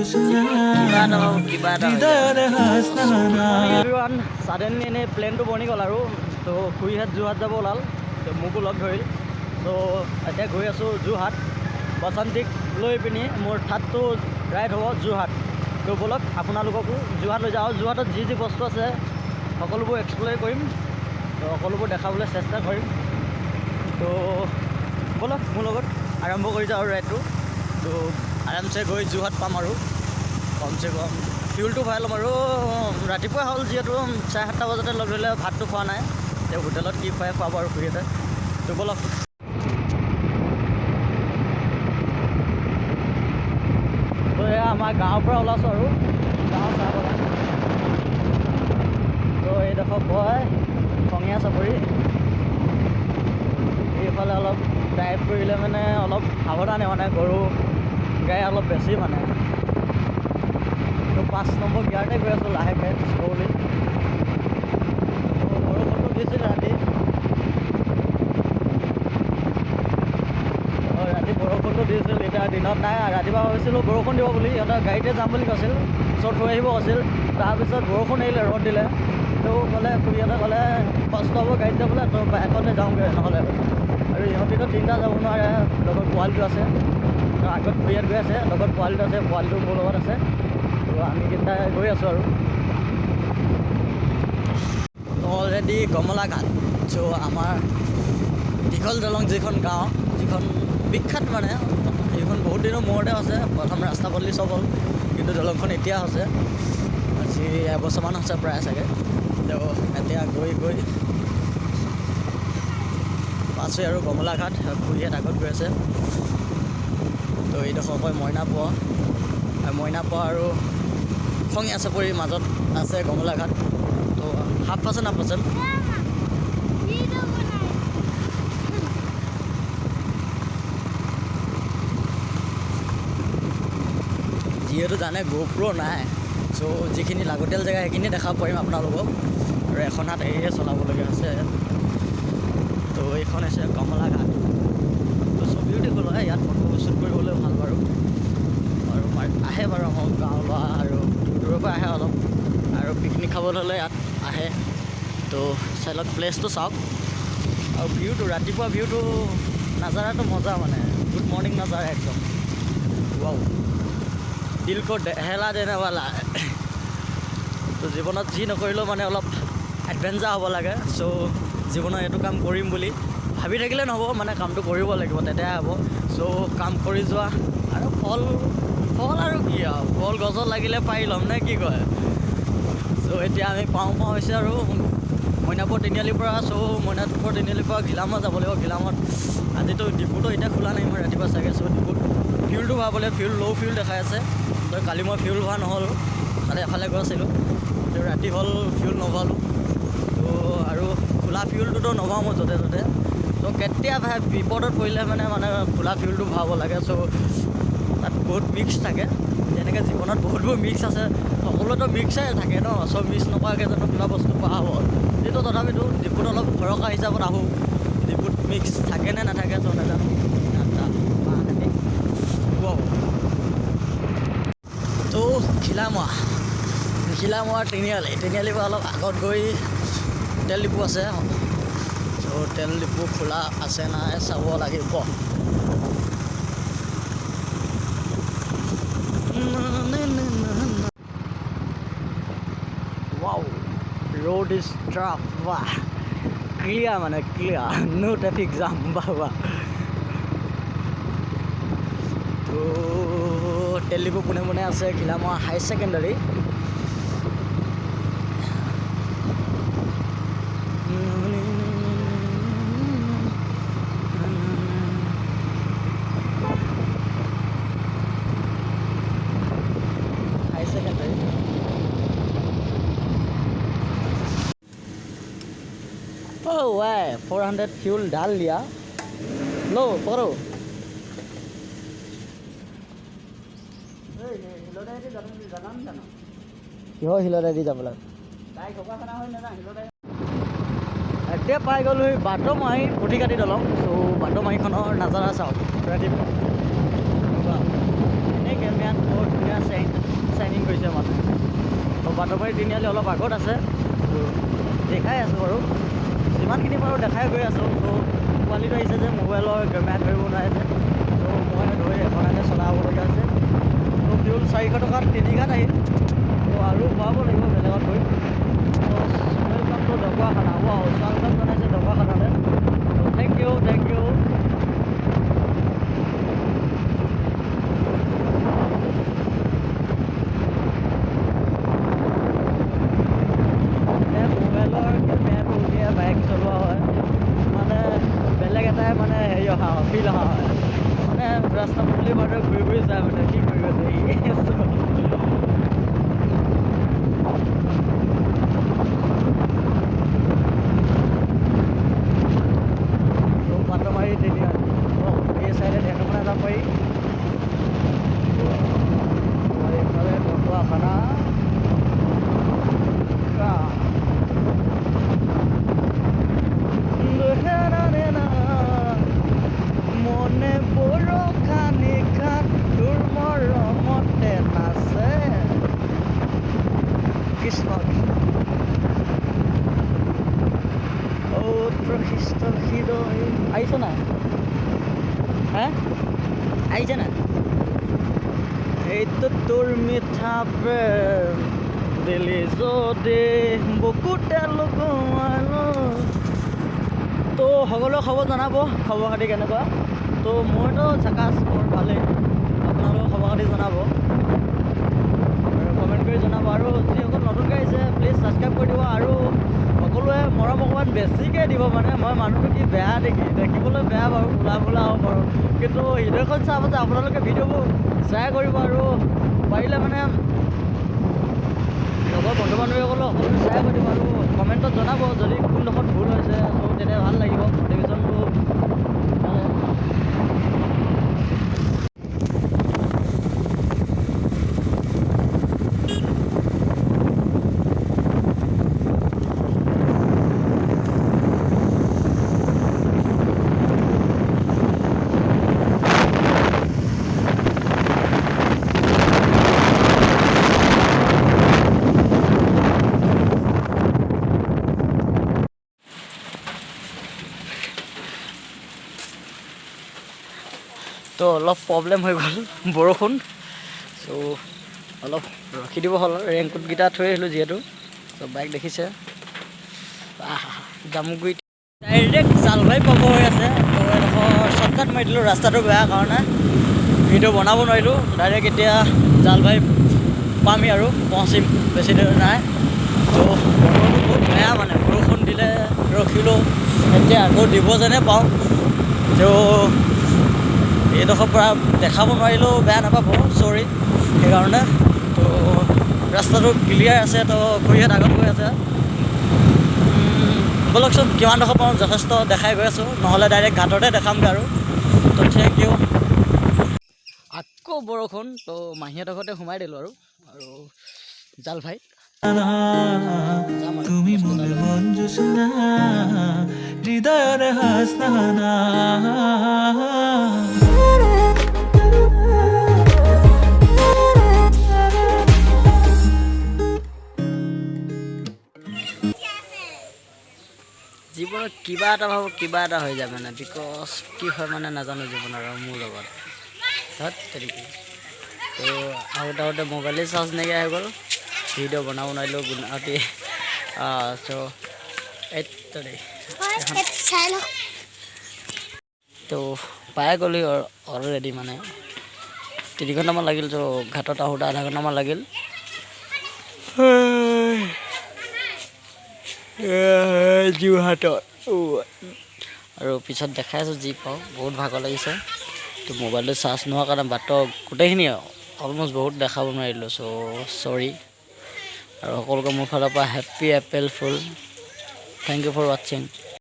কিবা এটা হওক, কিবা এটা হৈ যায়। এভৰিৱান, ছাডেনলি এনেই প্লেনটো বনি গ'ল আৰু তো খুৰীহঁত যোৰহাট যাব ওলাল, তো মোকো লগ ধৰিল। ত' এতিয়া গৈ আছোঁ যোৰহাট বাসন্তীক লৈ পিনি। মোৰ থাৰ্ডটো ৰাইড হ'ব যোৰহাট। তো ব'লক, আপোনালোককো যোৰহাট লৈ যাওঁ। যোৰহাটত যি যি বস্তু আছে সকলোবোৰ এক্সপ্ল'ৰ কৰিম, তো সকলোবোৰ দেখাবলৈ চেষ্টা কৰিম। তো ব'লক মোৰ লগত, আৰম্ভ কৰি যাওঁ আৰু ৰাইডটো। তো আৰামছে গৈ যোৰহাট পাম আৰু কমচে কম ফিউলটো ভৰাই ল'ম। আৰু ৰাতিপুৱা হ'ল যিহেতু, 7:30 বজাতে লগ ধৰিলে, ভাতটো খোৱা নাই। তেওঁ হোটেলত কি খুৱাই খুৱাব আৰু খুৰীহঁতে। তো ব'লক। তো এয়া আমাৰ গাঁৱৰ পৰা ওলাইছোঁ আৰু গাঁৱৰ চাহ বাগান। তো এইডোখৰ কয় খঙীয়া চাপৰি। এইফালে অলপ ড্ৰাইভ কৰিলে মানে অলপ সাৱধানে, মানে গৰু গাই অলপ বেছি মানে। তো 5 নম্বৰ গিয়াৰতে গৈ আছোঁ লাহেকৈ, শ্ল'লি। বৰষুণটো দিছিল ৰাতি। অঁ, ৰাতি বৰষুণটো দিছিল, এতিয়া দিনত নাই। ৰাতিপুৱা ভাবিছিলোঁ বৰষুণ দিব বুলি, সিহঁতৰ গাড়ীতে যাম বুলি কৈছিল, ওচৰত থৈ আহিব কৈছিল। তাৰপিছত বৰষুণ এৰিলে, ৰ'দ দিলে। তো ক'লে, খুৰীহঁতে ক'লে কষ্ট হ'ব গাড়ীত যাবলৈ, তো বাইকতে যাওঁগৈ নহ'লে। আৰু ইহঁতিতো তিনিটা যাব নোৱাৰে, লগত পোৱালিটো আছে। তো আগত খুৰীহঁত গৈ আছে, লগত পোৱালিটো আছে, পোৱালিটো মোৰ লগত আছে। তো আমি কেইটা গৈ আছোঁ আৰু অলৰেডি কমলাঘাট। চ' আমাৰ দীঘল দলং যিখন গাঁও, যিখন বিখ্যাত, মানে সেইখন বহুত দিনৰ মূৰতে হৈছে। প্ৰথম ৰাস্তা পদূলি চব হ'ল, কিন্তু দলংখন এতিয়া হৈছে, আজি এবছৰমান হৈছে প্ৰায় চাগে। তো এতিয়া গৈ গৈ পাইছোঁ আৰু কমলাঘাট। খুৰীহঁত আগত গৈ আছে। তো এইডোখৰ কয় মইনাপোৱা আৰু মইনাপোৱা আৰু খঙীয়া চাপৰিৰ মাজত আছে কমলাঘাট। তো 7%, 8%। যিহেতু জানে গোপ্ৰ' নাই, চ' যিখিনি লাগতিয়াল জেগা সেইখিনি দেখাব পাৰিম আপোনালোকক। আৰু এখন হাত এৰিয়ে চলাবলগীয়া হৈছে। তো এইখন হৈছে কমলাঘাট। তো চ' বিউটিফুল হয়, ইয়াত ফটো শ্বুট কৰিবলৈ ভাল বাৰু। আৰু আহে বাৰু আমাৰ গাঁৱৰ ল'ৰা আৰু দূৰ দূৰৰ পৰা আহে অলপ, আৰু পিকনিক খাবলৈ হ'লে ইয়াত আহে। তো চাই লওক, প্লেচটো চাওক আৰু ভিউটো, ৰাতিপুৱা ভিউটো, নাজাৰাটো মজা, মানে গুড মৰ্ণিং নাজাৰা একদম। ৱাও, दिल को दहला देने वाला। তো জীৱনত যি নকৰিলেও মানে অলপ এডভেঞ্চাৰ হ'ব লাগে। চ' জীৱনত এইটো কাম কৰিম বুলি ভাবি থাকিলে নহ'ব, মানে কামটো কৰিব লাগিব, তেতিয়াহে হ'ব। চ' কাম কৰি যোৱা আৰু ফল ফল আৰু কি আৰু ফল গছত লাগিলে পাৰি ল'ম নে কি কয়। চ' এতিয়া আমি পাওঁ পাওঁ হৈছে আৰু মইনাপুৰ তিনিআলিৰ পৰা। চ' মইনাপুৰ তিনিআলিৰ পৰা ঘিলামত যাব লাগিব। ঘিলামত আজিতো ডিপুটো এতিয়া খোলা নাই, মই ৰাতিপুৱা চাগে। চ' ডিপুত ফিউলটো ভৰাবলৈ, ফিউল ল' ফিউল দেখাই আছে। তো কালি মই ফিউল ভৰা নহ'ল, কালি এফালে গৈ আছিলোঁ, তো ৰাতি হ'ল, ফিউল নভৰালোঁ। তো আৰু খোলা ফিউলটোতো নভৰাওঁ মই য'তে ত'তে। তো কেতিয়াবা বিপদত পৰিলে মানে মানে খোলা ফিউলটো ভৰাব লাগে। চ' তাত বহুত মিক্স থাকে, যেনেকৈ জীৱনত বহুতবোৰ মিক্স আছে, সকলোতো মিক্সে থাকে ন, চব মিক্স নকৰাকৈ জানো কিবা বস্তু পোৱা হ'ব? কিন্তু তথাপিতো ডিপুত অলপ ভৰসা হিচাপত আহোঁ। ডিপুত মিক্স থাকে নে নাথাকে চ' নাজানো। বাঁহ কাটি। Wow. তো ঘিলামৰা, ঘিলামৰা তিনিআলি, তিনিআলিৰ পৰা অলপ আগত গৈ তেল ডিপু আছে। চ' তেল ডিপু খোলা আছে নাই চাব লাগিব। Wow, road is tough. বাহ, ক্লিয়াৰ, মানে ক্লিয়াৰ, ন' ট্ৰেফিক জাম। বাহ বাহ। তো তেল ডিপু পোনে পোনে আছে ঘিলামৰা হাই secondary. High secondary. Oh, Y 400 fuel डाल लिया। लो, पकड़ो। কিহৰ শিলত দি যাব লাগে? এতিয়া পাই গ'লোঁ বাটমাহী পুথিকাটি দলং। চ' বাটমাহীখনৰ নাজাৰা চাওক ৰাতিপুৱা। কেমেৰাত বৰ ধুনীয়া চাইনিং কৰিছে মানে। তো বাটবাৰী তিনিআলি অলপ আগত আছে। তো দেখাই আছোঁ বাৰু, যিমানখিনি পাৰোঁ দেখাই গৈ আছোঁ। ত' পোৱালিটো আহিছে যে মোবাইলৰ কেমেৰা ধৰিব নোৱাৰিছে, ত' মই ধৰি এখন হাতে চলাবলগীয়া হৈছে। ত' ফিউল 400 টকাত তিনিঘাট আহিল। ত' আৰু ভৰাব লাগিব বেলেগত গৈ। ত' welcome to Dhakuakhana. ৱাও, স্বাগতম জনাইছে ঢকুৱাখানালৈ। ত' thank U, thank U. মোবাইলৰ কেমেৰাটো উলিয়াই বাইক চলোৱা হয়, মানে বেলেগ এটাই মানে হেৰি অহা হয়, ফিল অহা হয়। মানে ৰাস্তা পদূলি মানুহে ঘূৰি ঘূৰি যায়, মানে কি কৰি আছে ই। তো বাটমাৰী তিনিআলি। অঁ, এই চাইডে ঢেকুমনা যাব পাৰি। তো এইফালে ঢকুৱাখানা। মনে বৰষা নিশা তোৰ মৰমতে নাচে। কৃষ্ণ কৃষ্ণ। অ খ্ৰীষ্ট হৃদয় আহিছে নাই? হে, আহিছে নাই? সেইটো তোৰ মিঠা প্ৰেম দিলি যদি বুকুতে লুকুৱালো। তো সকলোৱে খবৰ জনাব, খবৰ খাতি কেনেকুৱা? তো মোৰতো ঝাকাছ, মোৰ ভালেই। আপোনালোকৰ খবৰ খাতি জনাব আৰু কমেণ্ট কৰি জনাব। আৰু যিসকল নতুনকৈ আহিছে, প্লিজ ছাবস্ক্ৰাইব কৰি দিব আৰু সকলোৱে মৰম অকণমান বেছিকৈ দিব। মানে মই মানুহটো কি বেয়া নেকি? দেখিবলৈ বেয়া বাৰু, কোলা কোলা হ'ব পাৰোঁ, কিন্তু হৃদয়খন চাব যে আপোনালোকে ভিডিঅ'বোৰ শ্বেয়াৰ কৰিব আৰু পাৰিলে মানে লগৰ বন্ধু বান্ধৱীসকলক সকলোৱে শ্বেয়াৰ কৰি দিব আৰু কমেণ্টত জনাব যদি কোনডোখৰত ভুল হৈছে। ত' তেতিয়া ভাল লাগিব, মটিভেশ্যনটো মানে। তো অলপ প্ৰব্লেম হৈ গ'ল, বৰষুণ, চ' অলপ ৰখি দিব হ'ল। ৰেইনকোটকেইটা থৈ আহিলোঁ যিহেতু। চ' বাইক দেখিছে, আহা, জামুগুৰি ডাইৰেক্ট জালবাৰী পাব হৈ আছে। তো এডোখৰ শ্বৰ্টকাট মাৰি দিলোঁ, ৰাস্তাটো বেয়া কাৰণে ভিডিঅ' বনাব নোৱাৰিলোঁ। ডাইৰেক্ট এতিয়া জালবাৰী পামহি আৰু পहुঁচিম, বেছি দেৰি নাই। তো বতৰটো বহুত বেয়া, মানে বৰষুণ দিলে, ৰখিলোঁ, এতিয়া আকৌ দিব যেনে পাওঁ। তো এইডোখৰ পৰা দেখাব নোৱাৰিলেও বেয়া নাপাব, চৰি সেইকাৰণে। তো ৰাস্তাটো ক্লিয়াৰ আছে, তো খুৰীহঁত আগত গৈ আছে। ব'লকচোন, কিমানডোখৰ পাৰোঁ যথেষ্ট দেখাই গৈ আছোঁ, নহ'লে ডাইৰেক্ট ঘাটতে দেখামগৈ আৰু। তো thank U. আকৌ বৰষুণ, তো মাহীহঁতৰ ঘৰতে সোমাই দিলোঁ আৰু আৰু জালভাই যাম আৰু তুমি বস্তু মোৰ এটা লৈ। মন জোছনা, হৃদয়ৰ হাসনা। জীৱনত কিবা এটা ভাবোঁ, কিবা এটা হৈ যায় মানে, because কি হয় মানে নাজানো জীৱনত আৰু মোৰ লগত ধত তেৰিকি। তো আহোঁতে আহোঁতে মোবাইলেই চাৰ্জ নাইকিয়া হৈ গ'ল, ভিডিঅ' বনাব নোৱাৰিলোঁ গুণাটি। চ' এই এখন চাই লওক। তো পাই গ'লোঁ অলৰেডি, মানে 3 ঘণ্টামান লাগিল। ত' ঘাটত আহোঁতে আধা ঘণ্টামান লাগিল। যোৰহাটত আৰু পিছত দেখাই আছোঁ যি পাওঁ। বহুত ভাগৰ লাগিছে। তো মোবাইলটো চাৰ্জ নোহোৱাৰ কাৰণে বাটৰ গোটেইখিনি অলমষ্ট বহুত দেখাব নোৱাৰিলোঁ, চ' চৰি। আৰু সকলোকে মোৰ ফালৰ পৰা happy April fool. Thank you for watching.